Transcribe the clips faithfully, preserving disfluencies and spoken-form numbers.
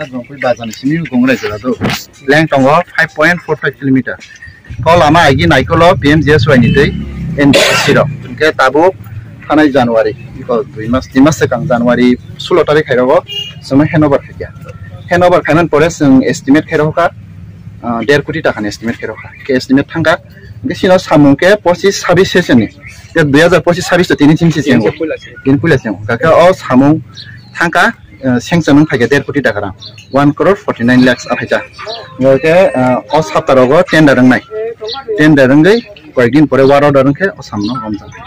Jongpui bazar ni simi Gongrai jora do. Leng tongo five point four five kilometer. Ko lama agi naikolo P M G S Y ni tei N B C C rok. Hingke tabuk thanai January, iko dui mas, tin mas swkang January sulo tarik khairokgo chwng handover khaikha. Handover khaiman pore chwng estimate khairokha, ah, der koti taka ni estimate khairokha. Ke estimate thangkha. Hingke sino samung ke pochis sabis session ni. Ke dui hajar pochis sabis to tini chim session. Tini puila session. Tini puila session. Kaka o samung thangkha. Eh, sanction wng phaikha der koti taka rang, one crore forty nine lakhs aphaikha. Hingke, eh, o sapta rogo tender wngnai, tender wngwi koyekdin pore work order wngkhe o samno romjaknai.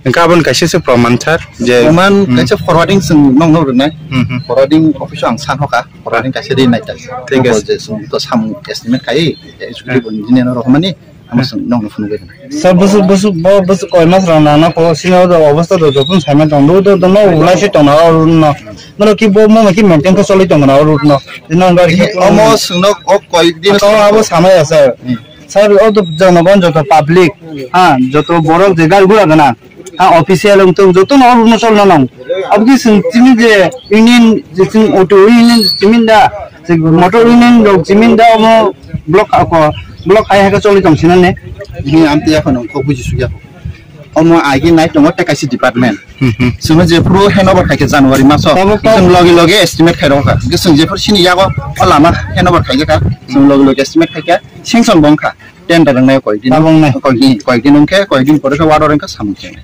Hingke aboni kaisa se proman sir je Proman Hmm. kaisa forwarding chwng nokno rwnai. Hmm, hmm. Forwarding office o ang san hoka, forwarding kaisa ri nai ta. Thik ase. Je chwng to samung estimate khai, executive engineer no rohormani. Ama song nokno phunugwi rwnai. Sir, busu, busu, bo, busu koi mas rok nana ko, sini o obostha do jotun saima tong, do, do, do, no, ulai se tong na, o, no. Mano ki bo, mo ki maintain ko choli tong na, o, no. Dino gari Ini ko, omo songno o koi din to abo sama ya, sir. Hmm. Sir, o to jonogon joto public, ha, joto borok je gari gura gana. Ha, official wng tong, joto no runo sol no nang. Abdi sing timi je union, je sing auto union timi da, je motor union rok timi da, omo block ako, block ai haka choli tong sinane. Ni amte ya kono ko buji sugya. Omo agi nai tongo te kaisi department. Hmm, hmm. Sino je pro handover khaike January maso. Tabuk, tabuk. Sing logi logi estimate khai rokha. Ge sing je pro sini yago o lama handover khaike ka. Sing logi logi estimate khaike. Sanction bongkha. Tender wngnai koyekdin. Tabuk wngnai. Koyekdin, koyekdin wngkhe, koyekdin pore khe order wngkha samung khe.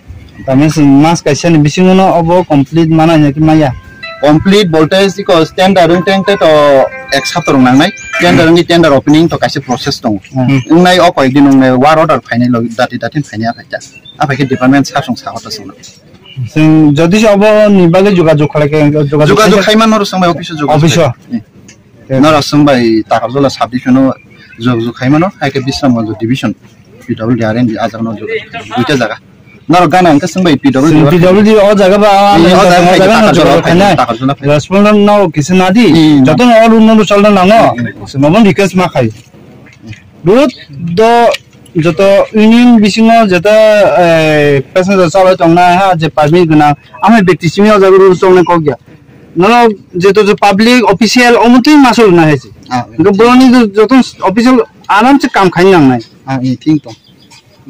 Tamo se mas kaisa ni bisingo no obo complete mana hwnwi khe maya. Complete voltage iko tender wng teng te to ek sapta rok nangnai. Tender wngwi tender opening to kaisa process tongo. Hmm. Wngnai o koyekdin wngnai work order phainai logi dati dati phainai aphaikha. Aphaikhe department sasong sa hota songno. Chwng jodi se obo ni bagwi jogajog khlai khe, jogajog Jogajog khlai khe khaimano rw songbai office o jogajog Office o? khlai. Hmm. Norok chwng bai Takarjala subdivision o jogajog khaimano, hai khe Bisramganj division, P W D R and B a jaga no jogajog, duita jaga. Norok gana hwnkhe chwng bai P W D Chwng P W D o jaga ba, Ee, o jaga o jaga no Takarjala jogajog phai, khainai. Takarjala phai. Respondent no kisa nadi, Ee, joto no all room no chalna nango. Ee. Chwng mabon request ma khai. Road do joto union bisingo joto, eh, passenger chalai tongnai ha, je permit gwnang, amai bekti simi o jaga road chalnai kok ya. Norok jeto je public official omotwi masol na hai se. Ah, Hingke boroni je joto official aram se kam khai nang nai. Ah, i thing tong.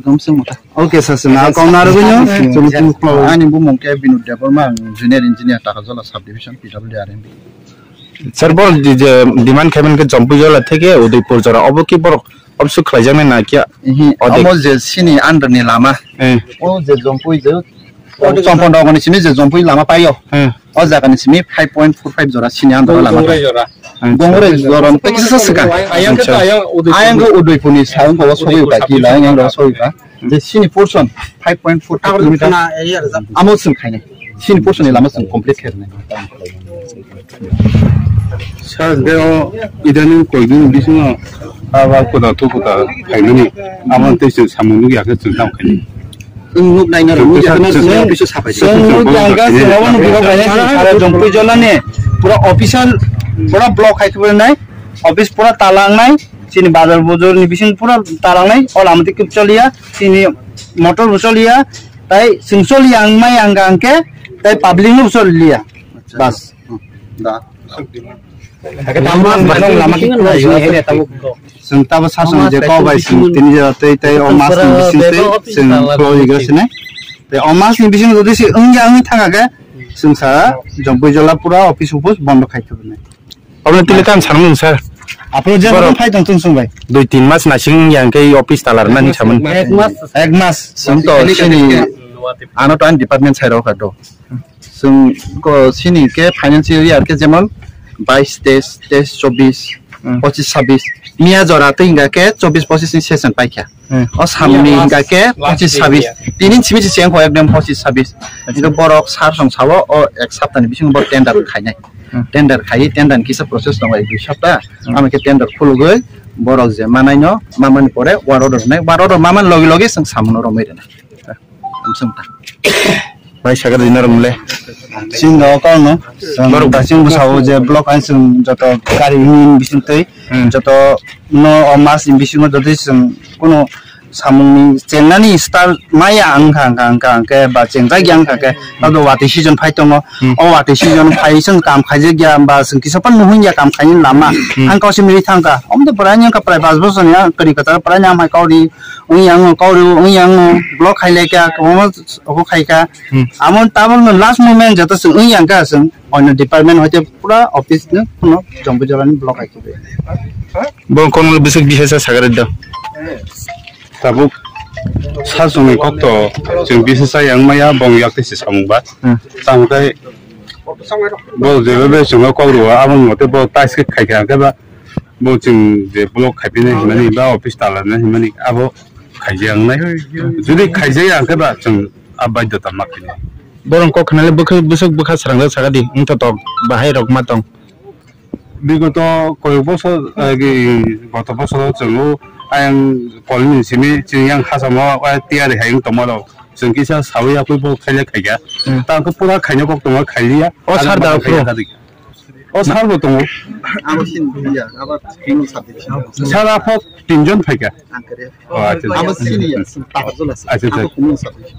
Gom se mota. Okay, sir, sir, na kau na rogwi nyo. Ani bumung khe Binod Debbarma, ang junior engineer, Takarjala subdivision, P W D R and B. Sir, bor di je demand khaiman khe Jompuijala theke Udaipur jora, obo ki borok obsuk khlaijaknai na kya? Ihi, Odek. Omo je sini under ni lama. Eh. O je Jompui je, Chompon Dogoni simi je Jompui lama paio. Eh. O jaga ni simi five point four five jora sini under lama. Gongrai jora. Acha. Gongrai jora, tei kisa swkang. Ayang khe Acha. Ayang Udaipur. Ayang khe Udaipur ni sa wngkha o sogwi Udaipur ka, ki la, ayang ro sogwi ka. Je sini portion five point four kilometer. Amo chwng khainai. Sini portion ni lama chwng complete khainai. Sir, de o idaning koidin bisingo aba koda to koda khainani. Amo tei chwng samung nugya khe chwng tamo khainai. Nuk nai na rung ya na sini bisu sapai. Chwng nuk yang ga se abo nuk bigo khainai sara Jompuijala ni pura official pura block khai khibir nai. Office pura talang nai. Chini bazar bujur ni bising pura talang nai, o lama tei kub choliya, chini motor bo choliya, tai chwng choliya ang mai ang hwnkhe, tai public no choliya. Bas. Da. Hakhe tamo ang lama khe khna yo. Chwng tabo sasong je kok bai chwng tini jora tei tei o mas ni bising tei chwng khlo iga sinai. Tei o mas ni bising jodi se wngya wngwi thangkha khe chwng sa Jompuijala pura office office bondo khai thubunai. Obo tini kam sanmung sir. Apro je Borok phai tong tong sung bai. Dui tin mas nasing yang khe office talar nani saman. Ek mas. Ek mas. Sung to sini ano to an department sai rok do. Sung ko sini ke financial year ke jemon bais, teis, teis, chobis, Hmm. pochis, sabis. Miya jora tei hinga ke chobis, pochis ni session paikha. Hmm. O samni Miya hinga last, ke last pochis, day sabis. Miya. Tini simi se seng ko ekdom pochis, sabis. Acha. Hinga borok sar song sawo o ek sapta ni bising borok tender khainai. Hmm. Tender khai, tender ni kisa process tongo ek dui sapta. Hmm. Amo khe tender khulugwi borok je manai no, mamani pore war order nai, war order mamani logi logi chwng samung no romwi rwnai. Amswng ta. Bai sakha dina romle. Chwng no kok no. Borok Chwng bwsao je block hai chwng joto gari hini bising tei Hmm. joto no o mas ni bisingo joto chwng kuno samungni chengnani style maya wngkha, wngkha, wngkha, wngkhe ba chengjak ya wngkha khe, hmm, abo watwi season phai tongo. Hmm. O watwi season phai chwng kam khaijak ya, ba chwng kisa phano nuhung ya kam khaini lama. Hmm. Ang kausimi ri thangkha. Omtwi pwrai wngkha pwrai pash bochorni ang kwrwi kwcharo pwrai nang hai kauri wngya wngkha, kauri wngya wngkha, block khai laikha, kwbangma obo khaikha. Hmm. Amo tabukno last moment joto chwng wngya wngkha chwng oino department hoite pura office no phano jombo jorani block khai khe. Bo kok no bwswk bihasa sagarwi do. Tabuk sasongni kokto chwng bihasa yang maya bong yak tei se samung ba. Hmm. Tamo khe bo jebe be chwngno kok rwo aboni mote bo tais khe khai kha khe ba bo chwng je block khai phinai hinmani ba office tala hinmani abo khaijak wngnai. Jodi khaijak ya khe ba chwng a baidhota ma khainai. Borok kok khnale bwkha, bwswk bwkha srangjak saka di, wng to tok bahai rok ma tong. Bigoto koyek bosor agi, goto bosoro chwng o ayang kolni simi chwng yang hachamo tiyari hai wng tongma rok chwng kisa sawi yakui bo khaile khaikha. Hmm. Tang khe pura khaina kok tongo khailiya. O sir da phuru. O sir bo tongo. Abo sin ya, abo kunu sabdi. Sir aphok tinjon phaikha. Ang kare. O, acha, acha. Abo sini ya, sin ta jol ase. Acha, acha. Abo kunu sabdi.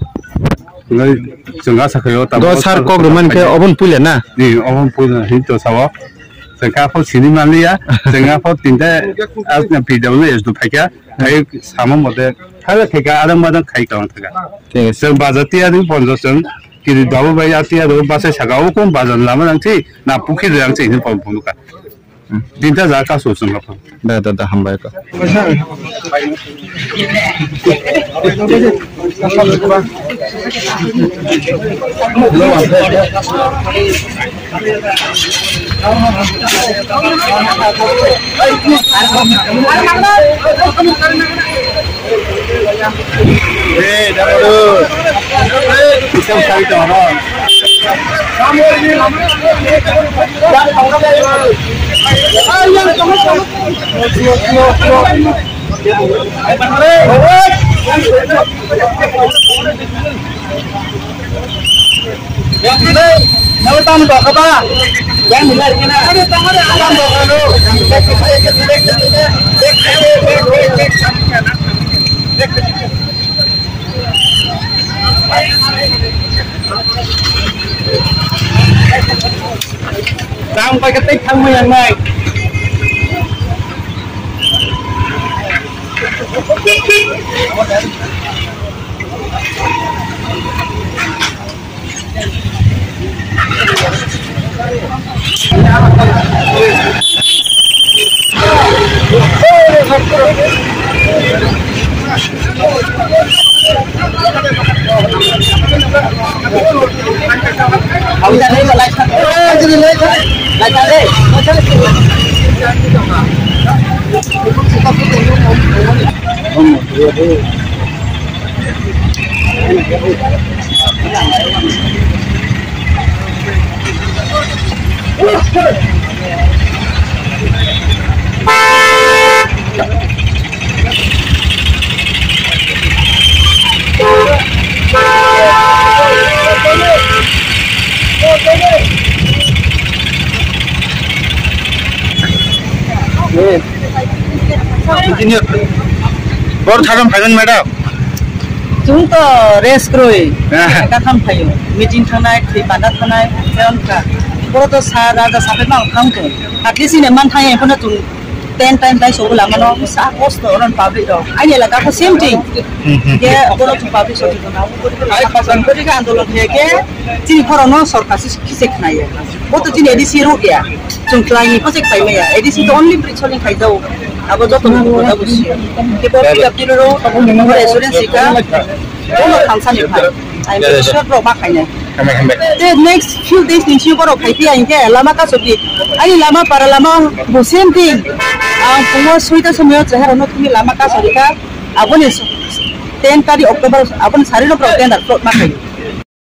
Ngai chwng asa khayo tamo. Do sir kok rwmani khe obon puila na? Ni obon puila hin to sawo. Chwng kha phok sini manliya. Chwng kha phok tinta asna P W S do phaikha. Hai samo mote. Hala khaikha, adang badang khai kalang thaka. Thik ase. Chwng bajar tiya di ponjo chwng. Kiri dabo bai ya tiya do basai saka o kon bajar lama nang thi. Na pukhi rang thi hin pon pon ka. Dinta ja kasu sung ka. Da, da, da, hambai ka. Tang pai ka tei thang mai yang nai. Engineer. Bor tharam phaijan madam. Chwng to rest kwrwi. Ah. Katham phaio. Meeting thangnai, thwi panda thangnai, tei wngkha. Boro to sa raja sapai ma thang to. At least ine man thang ya, phano chwng ten time tai sobo lama no sa kosto oron public rok. Ani elaka ko same thing. Hmm, hmm. Ye boro chwng public sobo na. Ai pasan kori ka andolon he ke. Chini khorokno sorkar se kisa khnaiya. Bo to chini A D C rok ya. Chwng twlaini pha se khlai maya. A D C to only bridge soling khaijao. Abo joto no bo da busi. Ke bo P W D rok, bo assurance ka. Bo no thansa ni phai. Ai bo short rok ma khainai. Te next few days ni simi borok khai phiya hinkhe lama kasoki. Ani lama para lama bo same thing. Ang phungo soita somoyo chehara no thumi lama kasori kha. Aboni ten tari October aboni sari no borok tender plot ma khai.